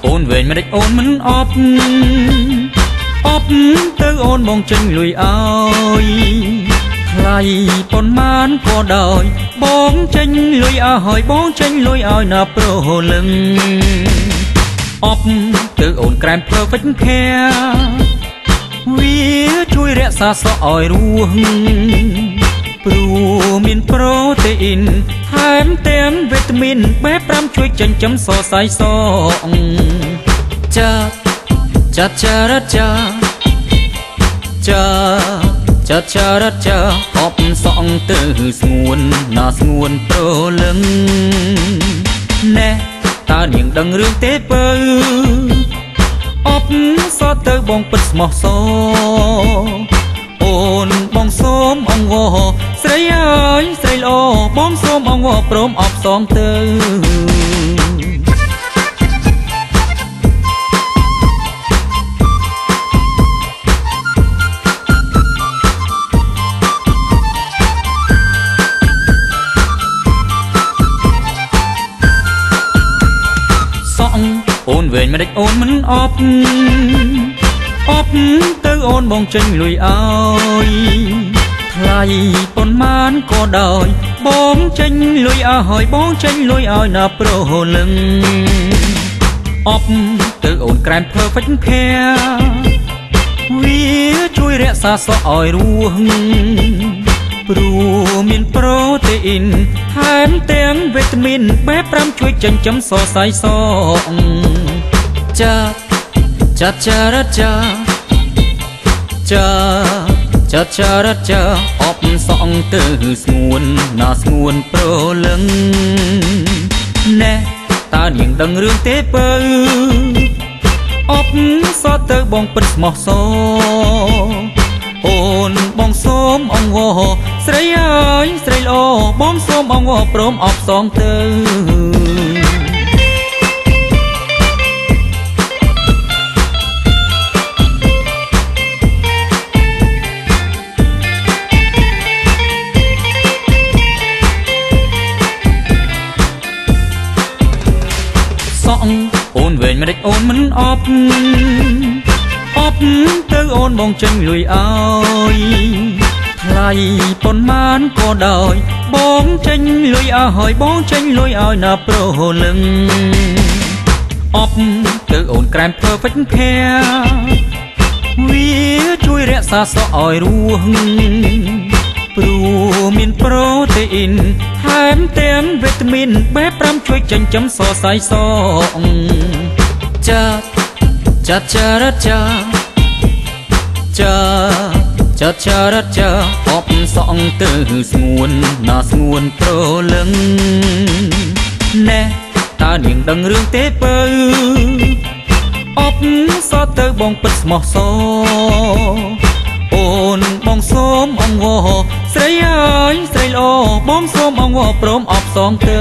អូនវែងមិនដេចអូនមិនអប់អប់ទៅអូនបងចេញលុយឲ្យថ្លៃប៉ុន្មានក៏ដោយបងចេញលុយឲ្យបងចេញលុយឲ្យណាប្រលឹងអប់ទៅអូនក្រែម Perfect Care វាជួយរក្សាសក់ឲ្យរស់ព្រោះមានប្រូតេអ៊ីនថែមទាំងវីតាមីន B5 ជួយចិញ្ចឹមសរសៃសក់ចាចាចារចាចាចាចារចាអប់សក់ទៅស្ងួនណាស្ងួនប្រលឹងណែតើនាងដឹងរឿងទេពើអប់សក់ទៅបងពិតស្មោះសរអូនបងសូមអង្វរស្រីអើយស្រីល្អបងសូមអង្វរព្រមអបសងទៅសក់អូនវែងមិនដេចអូនមិនអប់អប់ទៅអូនបងចេញលុយឲ្យថ្លៃប៉ុន្មានក៏ដោយបងចេញលុយឲ្យបងចេញលុយឲ្យណាប្រលឹងអប់ទៅអូនក្រែម Perfect Care វាជួយរក្សាសក់ឲ្យរស់ព្រោះមានប្រូតេអ៊ីនថែមទាំងវីតាមីន B5 ជួយចិញ្ចឹមសរសៃសក់ចាចាចារចាចាចាចារចាអប់សក់ទៅស្ងួនណាស្ងួនប្រលឹងណែតើនាងដឹងរឿងទេពើអប់សក់ទៅបងពិតស្មោះសរអូនបងសូមអង្វរស្រីអើយស្រីល្អបងសូមអង្វរព្រមអបសងទៅសក់អូនវែងមិនដេចអូនមិនអប់អប់ទៅអូនបងចេញលុយឲ្យថ្លៃប៉ុន្មានក៏ដោយបងចេញលុយឲ្យបងចេញលុយឲ្យណាប្រលឹងអប់ទៅអូនក្រែម Perfect Care វាជួយរក្សាសក់ឲ្យរស់ព្រោះមានប្រូតេអ៊ីនថែមទាំងវីតាមីន B5 ជួយចិញ្ចឹមសរសៃសក់ចាចាចារចាចាចាចារចាអប់សក់ទៅស្ងួនណាស្ងួនប្រលឹងណែតើនាងដឹងរឿងទេពើអប់សក់ទៅបងពិតស្មោះសរអូនបងសូមអង្វរស្រីអើយស្រីល្អបងសូមអង្វរព្រមអបសងទៅ